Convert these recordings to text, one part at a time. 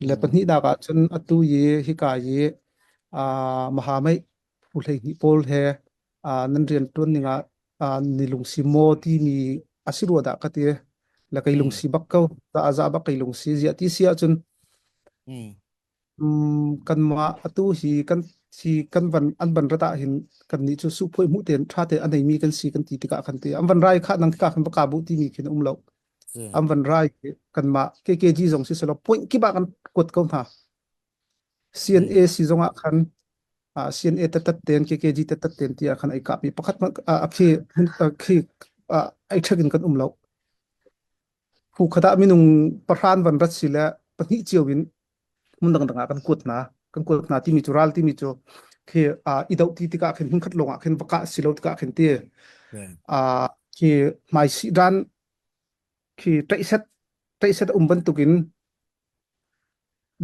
Le Mm. pahnihnak ah cun atu i hika i Mahamei phu 12 pawl he nan rian ṭuan ning ah ni lungsi maw timi a si rua dah ka ti. Le kei Mm. lungsi bak ko. Za za bak kei lungsi ziah ti si ahcun Mm. Kanmah atu hi kan hi kan van an van rat ah hin kannih cu suhphuai hmuh tein ṭha tein a neimi kan si kan ti tikah khan ti an van rai kha nang ka khan va ka bu timi khin um lo. Si. An van rai kanmah KKG zong si selaw point kip ah kan kuat ko hna. Mm. CNA si zong ah khan CNA tatat ten KKG tatat ten ti ah khan ai kap i pakhat a khi khi ai ṭhek in kan um lo. Phu khat ah minung pahran van rat si le pahnih cio in hmun dangdang ah kan kuat hna kan kuat hna timi cu ral timi cu khi i doh ti tikah khin hmun khat lawng ah khin va kah si lo tikah khin ti Si. khi hmai si dan khi ṭaihset ṭaihset a um bantukin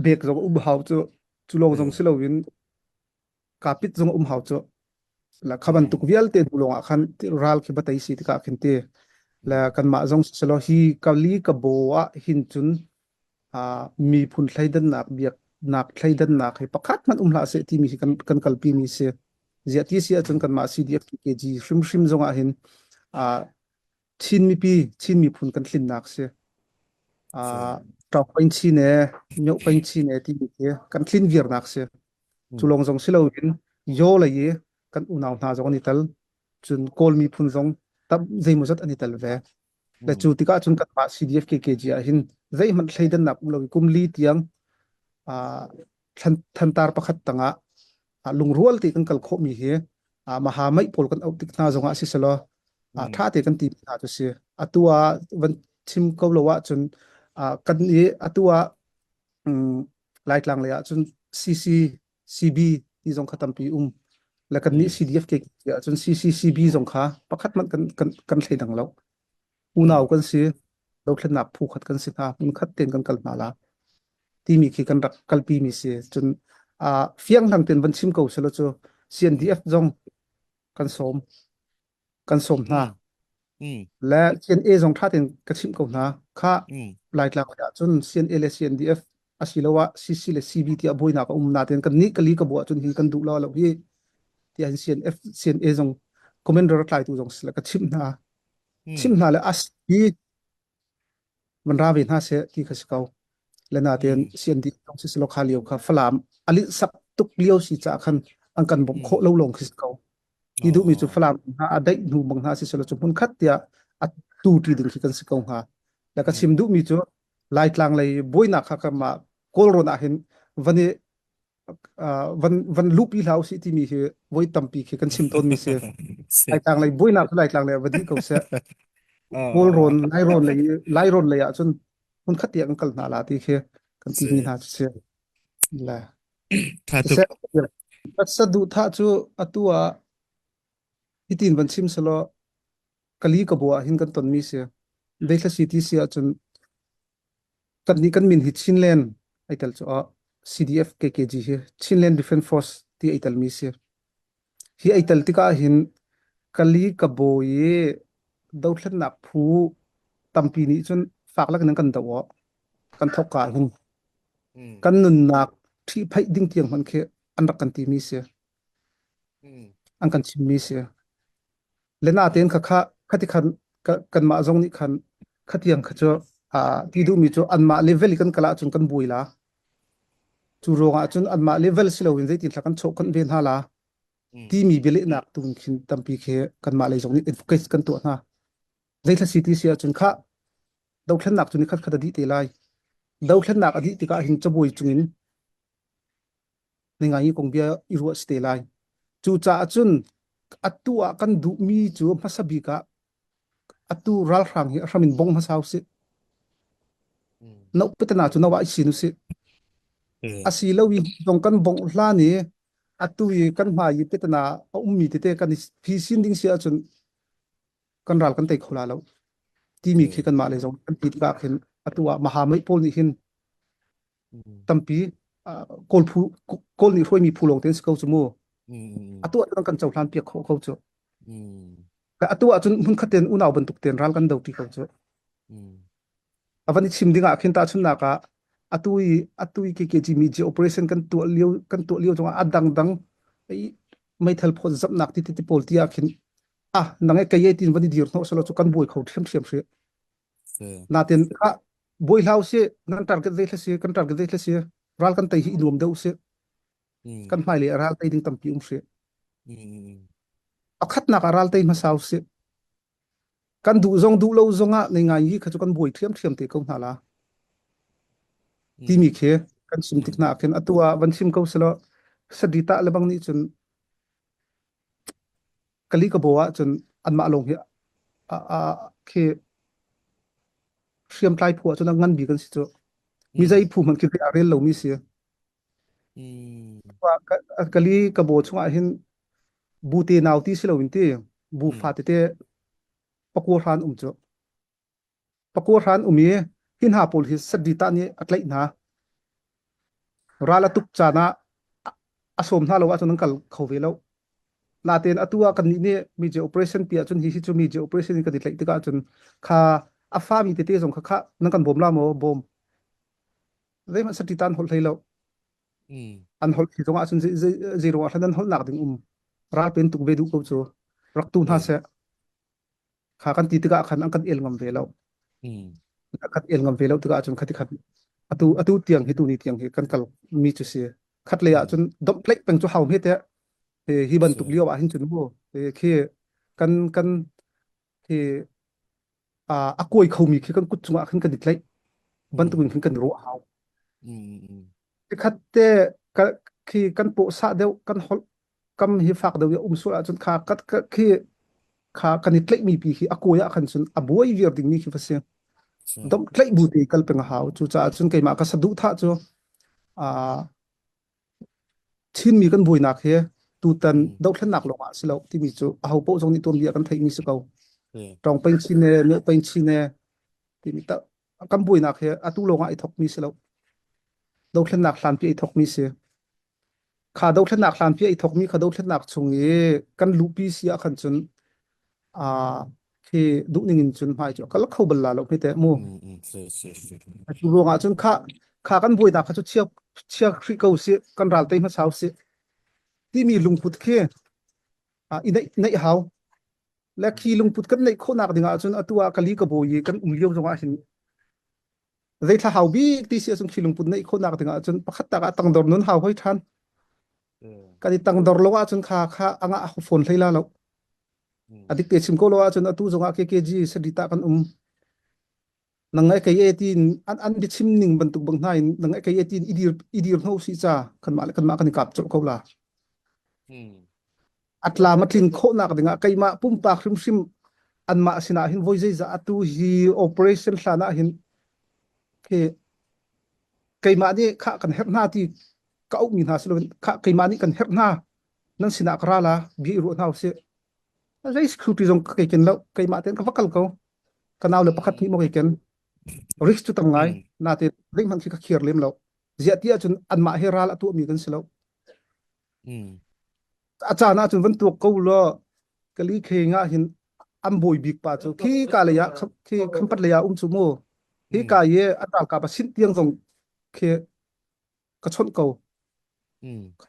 bek zong um hau cu cu lawng zong Si. si loin kapit zong um hau cu la kha bantuk Mm. vialte hnu lawng ah khan ral khi va tei si tikah khin ti le Mm. kanmah zong selaw hi kali ka bo ah hin cun miphun thleidannak biaknak thleidannak hi pakhat hmanh um hlah seh timi hi kan kan kalpi mi si ziah ti si ahcun Mm. kanmah CDF KG hrimhrim zong ah hin Chin mipi Chin miphun kan tlinnak si Si. ṭau pain chin e mioh pain chin e timi khi kan tlin viarnak si cu Mm. lawng zong si loin yaw lei i kan unau hna zong an i tel cun Kawl miphun zong tam zeimawzat an i tel ve le Mm. cu tikah cun kanmah CDF KKG ah hin zeihmanh thleidannak um lo i kum li tiang thantar pakhat tangah lungrual te kan kal khawhmi hi maha meih pawl kan auh tik hna zongah si selaw Mm. ṭha te kan ti hna cu si atu ah van chim ko lo ahcun kan i atu ah Laitlang lei ahcun CC CB ti zong kha tampi um le kan nih Mm. CDF ke ahcun CCCB zong kha pakhat hmanh kan kan kan thleidang lo unau Mm. kan si dothlennak phu khat kan si hna hmun khat ten kan kal hna la timi khi kan rak kalpi mi si cun fiang hlang ten van chim ko selo cu CNDF zong kan sawm kan sawm hna Mm. Mm. le CNA zong ṭha tein ka chimh ko hna kha Mm. Laitlang ah cun CNA le CNDF asiloah CC le CB tiah buainak a um nain kan nih kali ka buah cun hi kan duh lo lo hi tiah CNF CNA zong commander tlaitu zong sila ka chimh hna Mm. chimh hna le as hi van ra ve hna seh ti kha si ko le natein Mm. CND zong si silo kha lio kha Falam ali sak tuk lio si ca khan an kan bawmh Mm. khawh lo lawng khi si ko ti duhmi cu Oh. Falam hna a daih hnu bang hna si selo cu hmun khat tiah a tu ti ding khi kan si ko hnga le ka chim Mm. duhmi cu Laitlang lei buainak kha ka mah Kawlrawn ah hin van i van van luhpi hlah usih timi hi voi tampi khi kan chim tawnmi si Si. Laitlang lei buainak cu Laitlang lei ah va dih ko seh Oh. Kawlrawn Lairawn lei Lairawn lei ah cun hmun khat tiah kan kal hna la ti khi kan Si. timi hna cu si le Tha tuk. Saduhthah cu atu ah hitin van chim selaw kali ka bu ah hin kan tonmi si. Deithla si ti si ahcun kan nih kan min hi Chinland ai tel cu ah CDF KKG hi Chinland Defence Force ti ai telmi si. Hi ai tel tikah hin kali ka bawi i dothlennak phu tampi nih cun fak lakin an kan doh awh. Kan thawk ka hin Mm. kan nunnak ṭhihphaih ding tiang hmanh khi an rak kan timi si. Mm. An kan chimmi si. Le natein kha kha khati khan kanmah zong nih khan khatiang kha cu ti duhmi cu anmah level i kan kal ahcun kan buai la. Cu ruangah cun anmah level si loin zeitin thla kan chawh khawnh ve hna la Mm. timi bialehnak tu khin tampi khi kanmah lei zong nih advocate kan tuah hna. Zeithla si ti si ahcun kha dothlennak cu ni khat khat a dih te lai. Dothlennak a dih tikah hin cabuai cungin ningai kong bia i ruah si te lai. Cucaah cun atu ah kan duhmi cu hmasa bik ah atu ralhrang hi a hram in bong hmasa usih. Mm. No petana cu no ah i sin usih. Eh. Asi lo i zong kan bongh hlan i atu i kan hmai i petana a ummi tete kan i phisin ding si ahcun kan ral kan tei kho la lo timi Eh. khi kanmah lei zong kan ti tikah khin atu ah Mahamai pawl nih hin Mm. tampi Kawl phu Kawl nih hruaimi phu lawng te si ko cu mu Mm. atu ah kan cohlan piak khawh ko cu Mm. atu ah cun hmun khat ten unau bantuk ten ral kan do ti ko cu Mm. a van i chim ding ah khin ta chunnak ah Atu i atu i KKG media operation kan tuah lio kan tuah lio zongah a dangdang i meithal phawt zapnak ti ti pawl ti ah khin ah nang e kei tin van i dir hnawh selo cu kan buai kho ṭhiamṭhiam hri. Natin ah buai hlau si nan target zei thla si kan target zei thla si ral kan tei hi i nuam deuh si. Kan hmailei ah ral tei ding tampi um hri. Pakhatnak ah ral tei hmasa usih. Kan duh zong duh lo zong ah nei ngai hi kha cu kan buai ṭhiamṭhiam te ko hna la. Timi khi kan chim tik hna ah khin atu ah van chim ko selaw sadita le bang nih cun kali ka bo ah cun anmah lawng hi a, a, khi hriamtlai phu ah cun a ngan bik an si cu. Mi zei phu hmanh khi a rel lomi si. Kali ka bo chungah hin bu te nau ti si loin ti bu fa tete pakua hran um cu. Pakua hran um i hi hna pawl hi sadita nih a tlaih hna. Ral a tuk caan ah a sawm hna lo ahcun an kal kho ve lo. Natein atu ah kannih nih media operation pi ahcun hi hi cu media operation in kan i tlaih tikah cun kha a fami tete zong kha kha nan kan bawm la maw bawm zeihmanh sati tan holh hlei lo an holh khi zong ahcun zei ruang ah hlan an holhnak ding um ral pen tuk ve duh ko cu rak tu hna seh kha kan ti tikah khan an kan el ngam ve lo kan el ngam ve lo tikah cun khati khat atu atu tiang hi tu ni tiang hi kan kal mi cu si khat lei ah cun domh tlaih peng cu hau hme te hi bantuk lio ah hin cun mu khi kan kan khi a kuai khomi khi kan kut cungah khan kan i tlaih bantukin khan kan ruah hau. Tikhat te khi kan pawh sah deuh kan holh kam hi fak deuh i um sual ahcun kha khi kha kan i tlaihmi pi khi a kuai ah khan cun a buai viar dingmi khi va si. Dom tlaih bu te kal peng a hau. Cucaah cun keimah ka saduhthah cu Chinmi kan buainak hi tutan dothlennak lawng ah si lo timi cu aho paoh zong nih tuanbia kan theihmi si ko. Tawng peng chin e, mioh peng chin e timi ta kan buainak hi atu lawng ah i thokmi si lo. Dothlennak hlanpi i thokmi si. Kha dothlennak hlanpi i thokmi kha dothlennak chung i kan luhpi si ah khan cun aa khi duhning in cun hmai cu a kal kho bal la lo hme te mu. Cu ruangah cun kha kha kan buainak kha cu chia chia khrih ko si kan ral tei hmasa usih timi lungput khi i neih neih hau le khi lungput kan neih khawhnak ding ahcun atu ah kali ka bawi i kan um lio zongah hin zeithla hau bik ti si ahcun khi lungput neih khawhnak ding ahcun pakhat tak ah tangdor nun hau hoi ṭhan kan i tangdor lo ahcun kha kha anga phone hlei la lo a dik te chim ko lo ahcun atu zongah KKG sadita kan um nang ngai kei e tin an an biachim ning bantuk bang hna in nang ngai kei e tin idir idir hno si cha kanmah le kanmah kan i kap colh ko la atlam a tlin khawhnak dingah keimah pumpak hrimhrim anmah sinah hin voi zeizah atu hi operation hlan ah hin khi keimah nih kha kan herh hna ti ka auhmi hna si loin kha keimah nih kan herh hna nan sinah ka ra la bia i ruah hna usih zei security zong ka kei ken lo keimah ten ka va kal ko ka nau le pakhat hnih maw kei ken risk cu tam ngai natein zeihmanh khi ka khiar lem lo ziah ti ahcun anmah he ral a tuahmi kan si lo a caan ahcun van tuak ko law kali khe nga hin an bawi bik pa cu khi ka lei ah khi khampat lei ah um cu mu hi ka i an ralkap a sin tiang zong khi ka chawnh ko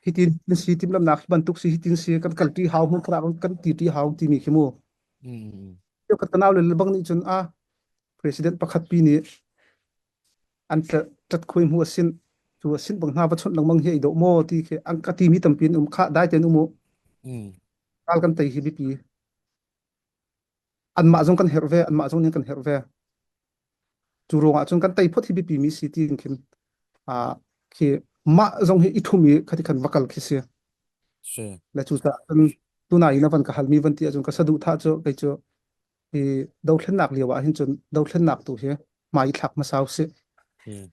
hitin si timhlamnak hi bantuk si hitin si kan kalṭi hau hmun khat ah kan ti hau timi khi mu ka nau le bang nih cun a president pakhat pi nih an tat khui mu asin cu asin bang hna va chawnh lengmang hi ai dawh maw ti khi an ka timi tampi an um kha dai ten um u ral kan tei hi biapi anmah zong kan herh ve anmah zong nih kan herh ve Cu ruangah cun kan tei phot hi biapi mi si tiin khin ah khi mah zong hi i thum i khati khan va kal khi si. Si. Le cucaah cun tunai in a van ka halmi van ti ahcun ka saduhthah cu kei cu hi dothlennak lio ah hin cun dothlennak tu hi hmai i thlak hmasa usih.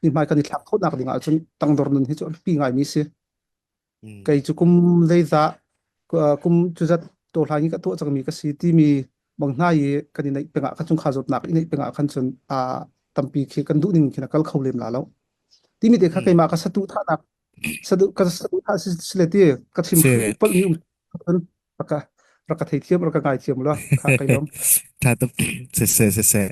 Hi hmai kan i thlak khawhnak ding ahcun tangdor nun hi cu a biapi ngaimi si. Kei cu kum zeizah kum cuzat tawhlan i ka tuah cangmi ka si timi bang hna i kan i neih peng ah khan cun kha zawtnak i neih peng ah khan cun a tampi khi kan duh ning khin a kal kho lem la lo. Timi te kha keimah ka saduhthahnak sadu ka saduhthah si si le ti ka chim Si. palh mi um cun rak ka rak ka theithiam rak ka ngaithiam la kha kai lawm. Tha tuk. Siseh siseh.